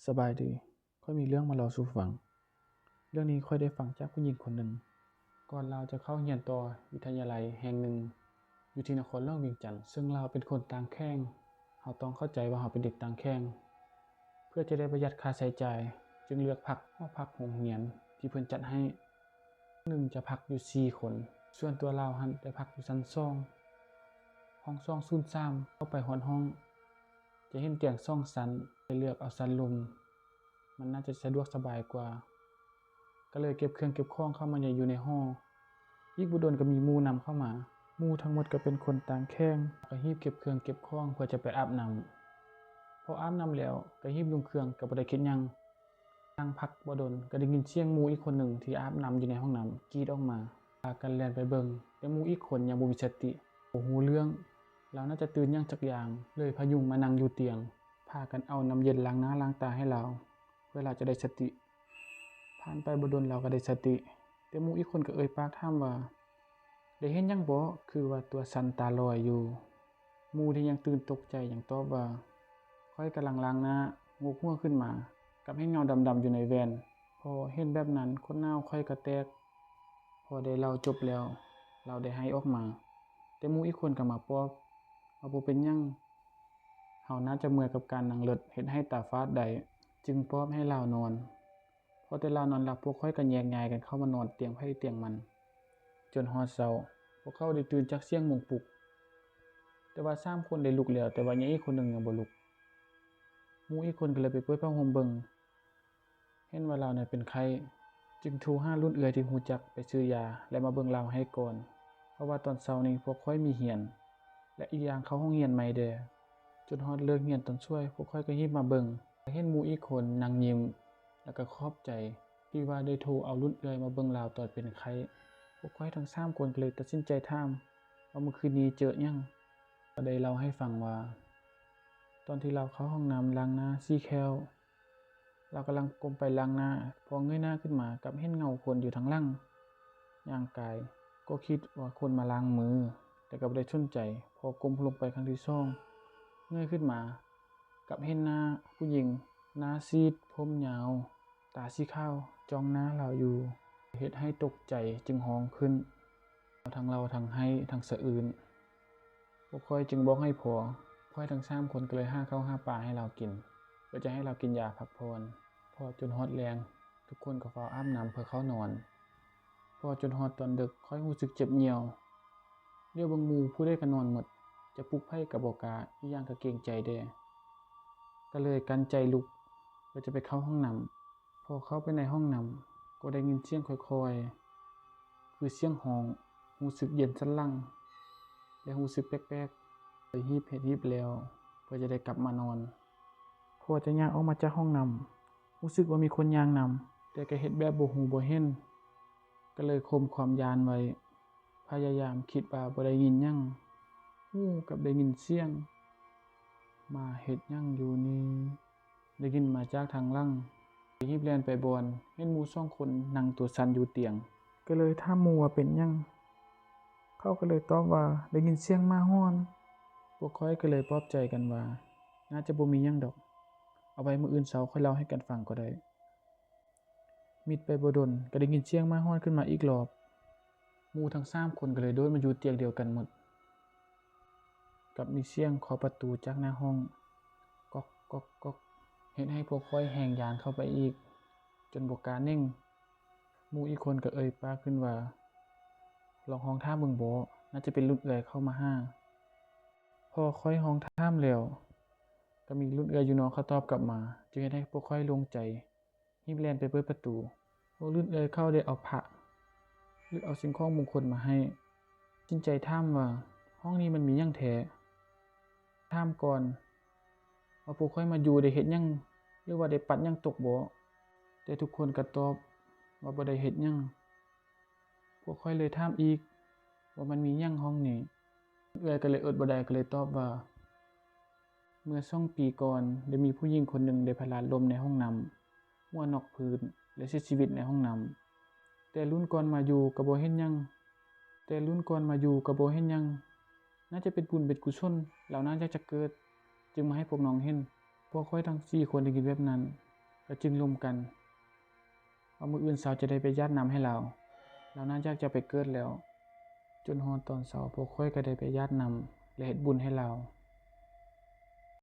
ສະບາຍດີ, ຂ້ອຍມີເລື່ອງມາເລົ່າສູ່ຟັງ. ເລື່ອງນີ້ຂ້ອຍໄດ້ຟັງຈາກຜູ້ຍິງຄົນໜຶ່ງ. ກ່ອນລາວຈະເຂົ້າຮຽນຕໍ່ວິທະຍາໄລແຫ່ງໜຶ່ງຢູ່ທີ່ນະຄອນຫຼວງວຽງຈັນ, ເຊິ່ງລາວເປັນຄົນຕ່າງແຂວງ, ເຮົາຕ້ອງເຂົ້າໃຈວ່າເຮົາເປັນເດັກຕ່າງແຂວງ. ເພື່ອຈະໄດ້ປະຢັດຄ່າໃຊ້ຈ່າຍ, ຈຶ່ງເລືອກພັກຫໍພັກໂຮງຮຽນທີ່ເພິ່ນຈັດໃຫ້. ໜຶ່ງຈະພັກຢູ່ສີ່ຄົນ, ສ່ວນຕົວລາວຫັ້ນໄດ້ພັກຢູ່ຊັ້ນສອງ, ຫ້ອງສອງສູນສາມ. ເຂົ້າໄປຮອດຫ້ອງ ຈະເຫັນຕຽງສອງຊັ້ນ, ໄດ້ເລືອກເອົາຊັ້ນລຸ່ມ, ມັນໜ້າຈະສະດວກສະບາຍກວ່າ. ກໍເລີຍເກັບເຄື່ອງເກັບຂອງເຂົ້າມາຢູ່ໃນຫໍ. ອີກບໍ່ດົນກໍມີໝູ່ນຳເຂົ້າມາ. ໝູ່ທັງໝົດກໍເປັນຄົນຕ່າງແຂວງ, ກໍຮີບເກັບເຄື່ອງເກັບຂອງເພື່ອຈະໄປອາບນ້ຳ. ພໍອາບນ້ຳແລ້ວກໍຮີບລົງເຄື່ອງ, ກໍບໍ່ໄດ້ຄິດຫຍັງ. ນັ່ງພັກບໍ່ດົນ ກໍໄດ້ຍິນສຽງໝູ່ອີກຄົນໜຶ່ງທີ່ອາບນ້ຳຢູ່ໃນຫ້ອງນ້ຳ ກຣີດອອກມາ. ພາກັນແລ່ນໄປເບິ່ງ, ແຕ່ໝູ່ອີກຄົນຍັງບໍ່ມີສະຕິ, ບໍ່ຮູ້ເລື່ອງ. ລາວໜ້າຈະຕື່ນຫຍັງຈັກຢ່າງ, ເລີຍພະຍຸງມານັ່ງຢູ່ຕຽງ. ພາກັນເອົານ້ຳເຢັນລ້າງໜ້າລ້າງຕາໃຫ້ລາວ, ເພື່ອລາວຈະໄດ້ສະຕິ. ຜ່ານໄປບໍ່ດົນລາວກໍໄດ້ສະຕິ, ແຕ່ໝູ່ອີກຄົນກໍເອີ່ຍປາກຖາມວ່າ, ໄດ້ເຫັນຫຍັງບໍ່? ຄືວ່າຕົວສັ່ນຕາລອຍຢູ່. ໝູ່ທີ່ຍັງຕື່ນຕົກໃຈຍັງຕອບວ່າ, ຂ້ອຍກຳລັງລ້າງໜ້າ, ງົກຫົວຂຶ້ນມາ, ກັບເຫັນເງົາດຳໆຢູ່ໃນແວ່ນ. ພໍເຫັນແບບນັ້ນ, ຂົນໜາວຂ້ອຍກໍແຕກ. ພໍໄດ້ເລົ່າຈົບແລ້ວ, ລາວໄດ້ໄຫ້ອອກມາ. ແຕ່ໝູ່ອີກຄົນກໍມາປອບວ່າ, ບໍ່ເປັນຫຍັງ, ເຮົາໜ້າຈະເມື່ອຍກັບການນັ່ງລົດເຮັດໄຫ້ຕາຟາດໄດ້, ຈຶ່ງປອບໃຫ້ລາວນອນ. ພໍແຕ່ລາວນອນຫຼັບ, ພວກຂ້ອຍກໍແຍກຍ້າຍກັນເຂົ້າມານອນຕຽງໃຜຕຽງມັນ. ຈົນຮອດເຊົ້າ, ພວກເຂົາໄດ້ຕື່ນຈາກສຽງໂມງປຸກ, ແຕ່ວ່າສາມຄົນໄດ້ລຸກແລ້ວ, ແຕ່ວ່າຍັງອີກຄົນໜຶ່ງຍັງບໍ່ລຸກ. ໝູ່ອີກຄົນກໍເລີຍໄປເປີດຜ້າຫົ່ມເບິ່ງ, ເຫັນວ່າລາວນັ້ນເປັນໄຂ້, ຈຶ່ງໂທຫາລຸ້ນເອື້ອຍທີ່ຮູ້ຈັກໄປຊື້ຢາ ແລະ ມາເບິ່ງລາວໃຫ້ກ່ອນ, ເພາະວ່າຕອນເຊົ້ານີ້ພວກຂ້ອຍມີຮຽນ ແລະ ອີກຢ່າງເຂົ້າໂຮງຮຽນໃໝ່ແດ່. ຈົນຮອດເລີກຮຽນຕອນສວຍ, ພວກຂ້ອຍກໍຮີບມາເບິ່ງ, ເຫັນໝູ່ອີກຄົນນັ່ງຍິ້ມ ແລ້ວກໍຂອບໃຈທີ່ວ່າໄດ້ໂທເອົາລຸ້ນເອື້ອຍມາເບິ່ງລາວຕອນເປັນໄຂ້. ພວກຂ້ອຍທັງສາມຄົນກໍເລີຍຕັດສິນໃຈຖາມວ່າ ມື້ຄືນນີ້ເຈີຫຍັງ? ກໍໄດ້ເລົ່າໃຫ້ຟັງວ່າ ຕອນທີ່ລາວເຂົ້າຫ້ອງນ້ຳລ້າງໜ້າສີ່ແຂ້ວ, ລາວກຳລັງກົ້ມໄປລ້າງໜ້າ, ພໍເງີຍໜ້າຂຶ້ນມາກັບເຫັນເງົາຄົນຢູ່ທາງຫຼັງຍ່າງກາຍ, ກໍຄິດວ່າຄົນມາລ້າງມື, ແຕ່ກໍບໍ່ໄດ້ສົນໃຈ. ພໍກົ້ມລົງໄປຄັ້ງທີສອງ, ເງີຍຂຶ້ນມາກັບເຫັນໜ້າຜູ້ຍິງ, ໜ້າຊີດ, ຜົມຍາວ, ຕາສີຂາວ ຈ້ອງໜ້າລາວຢູ່, ເຮັດໃຫ້ຕົກໃຈຈຶ່ງຮ້ອງຂຶ້ນ, ທັງເລົ່າທັງໄຫ້ທັງສະອືນ. ພວກຂ້ອຍຈຶ່ງບອກໃຫ້ພໍ, ຂ້ອຍທັງສາມຄົນກໍເລີຍຫາເຂົ້າຫາປາໃຫ້ລາວກິນ, ເພື່ອຈະໃຫ້ລາວກິນຢາພັກຜ່ອນ. ພໍຈົນຮອດແລງ, ທຸກຄົນກໍຟ້າວອາບນ້ຳເພື່ອເຂົ້ານອນ. ພໍຈົນຮອດຕອນດຶກ, ຂ້ອຍຮູ້ສຶກເຈັບຍ່ຽວ. ຫຼຽວເບິ່ງໝູ່ຜູ້ໃດກໍນອນໝົດ, ຈະປຸກໃຜກໍບໍ່ກ້າ, ອີກຢ່າງກໍເກງໃຈແດ່. ກໍເລີຍກັ້ນໃຈລຸກ, ເພື່ອຈະໄປເຂົ້າຫ້ອງນ້ຳ. ພໍເຂົ້າໄປໃນຫ້ອງນ້ຳ, ກໍໄດ້ຍິນສຽງຄ່ອຍໆ ຄືສຽງຮ້ອງ, ຮູ້ສຶກເຢັນສັນຫຼັງ ແລະ ຮູ້ສຶກແປກໆ, ເລີຍຮີບເຮັດຮີບແລ້ວ ເພື່ອຈະໄດ້ກັບມານອນ. ພໍຈະຍ່າງອອກມາຈາກຫ້ອງນ້ຳ, ຮູ້ສຶກວ່າມີຄົນຍ່າງນຳ, ແຕ່ກໍເຮັດແບບບໍ່ຮູ້ບໍ່ເຫັນ, ກໍເລີຍຂົ່ມຄວາມຢ້ານໄວ້, ພະຍາຍາມຄິດວ່າບໍ່ໄດ້ຍິນຫຍັງ, ຫູກັບໄດ້ຍິນສຽງ, ມາເຮັດຫຍັງຢູ່ນີ້? ໄດ້ຍິນມາຈາກທາງຫຼັງ, ໄດ້ຮີບແລ່ນໄປບ່ອນ, ເຫັນໝູ່ສອງຄົນນັ່ງຕົວສັ່ນຢູ່ຕຽງ, ກໍເລີຍຖາມໝູ່ວ່າເປັນຫຍັງ? ເຂົາກໍເລີຍຕອບວ່າໄດ້ຍິນສຽງໝາຫອນ. ພວກຂ້ອຍກໍເລີຍປອບໃຈກັນວ່າ ໜ້າຈະບໍ່ມີຫຍັງດອກ, ເອົາໄວ້ມື້ອື່ນເຊົ້າຂ້ອຍເລົ່າໃຫ້ກັນຟັງກໍໄດ້. ມິດໄປບໍ່ດົນ, ກໍໄດ້ຍິນສຽງໝາຫອນຂຶ້ນມາອີກລອບ. ໝູ່ທັງສາມຄົນກໍເລີຍໂດດມາຢູ່ຕຽງດຽວກັນໝົດ, ກັບມີສຽງເຄາະປະຕູຈາກໜ້າຫ້ອງ ກອກ ກອກ ກອກ, ເຮັດໃຫ້ພວກຂ້ອຍແຮ່ງຢ້ານເຂົ້າໄປອີກ, ຈົນບໍ່ກ້າເໜັງ. ໝູ່ອີກຄົນກໍເອີ່ຍປາກຂຶ້ນວ່າ, ລອງຮ້ອງຖາມເບິ່ງບໍ, ໜ້າຈະເປັນລຸ້ນເອື້ອຍເຂົ້າມາຫາ. ພໍຂ້ອຍຮ້ອງຖາມແລ້ວ, ກໍມີລຸ້ນເອື້ອຍຢູ່ນອກເຂົາຕອບກັບມາ, ຈຶ່ງເຮັດໃຫ້ພວກຂ້ອຍໂລ່ງໃຈ. ຮີບແລ່ນໄປເປີດປະຕູ. ພວກລຸ້ນເອື້ອຍເຂົາໄດ້ເອົາພະ ຫຼື ເອົາສິ່ງຂອງມຸງຄຸນມາໃຫ້. ຕັດສິນໃຈຖາມວ່າ ຫ້ອງນີ້ມັນມີຫຍັງແທ້? ຖາມກ່ອນວ່າພວກຂ້ອຍມາຢູ່ໄດ້ເຮັດຫຍັງ ຫຼື ວ່າໄດ້ປັດຫຍັງຕົກບໍ? ແຕ່ທຸກຄົນກໍຕອບວ່າບໍ່ໄດ້ເຮັດຫຍັງ. ພວກຂ້ອຍເລີຍຖາມອີກວ່າມັນມີຫຍັງຫ້ອງນີ້? ເອື້ອຍກໍເລີຍອົດບໍ່ໄດ້ ກໍເລີຍຕອບວ່າ ເມື່ອສອງປີກ່ອນ ໄດ້ມີຜູ້ຍິງຄົນໜຶ່ງໄດ້ພະລາດລົ້ມໃນຫ້ອງນ້ຳ, ຫົວນອກພື້ນ ແລະ ເສຍຊີວິດໃນຫ້ອງນ້ຳ. ແຕ່ລຸ້ນກ່ອນມາຢູ່ກໍບໍ່ເຫັນຫຍັງ, ແຕ່ລຸ້ນກ່ອນມາຢູ່ກໍບໍ່ເຫັນຫຍັງ. ໜ້າຈະເປັນບຸນເປັນກຸສົນ, ລາວໜ້າຈະເກີດ ຈຶ່ງມາໃຫ້ພວກນ້ອງເຫັນ. ພວກຂ້ອຍທັງສີ່ຄົນໄດ້ຍິນແບບນັ້ນ, ກໍຈຶ່ງລົມກັນວ່າມື້ອື່ນເຊົ້າຈະໄດ້ໄປຢາດນ້ຳໃຫ້ລາວ. ລາວໜ້າຢາກຈະໄປເກີດແລ້ວ. ຈົນຮອດຕອນເຊົ້າ ພວກຂ້ອຍກໍໄດ້ໄປຢາດນ້ຳ ແລະ ເຮັດບຸນໃຫ້ລາວ.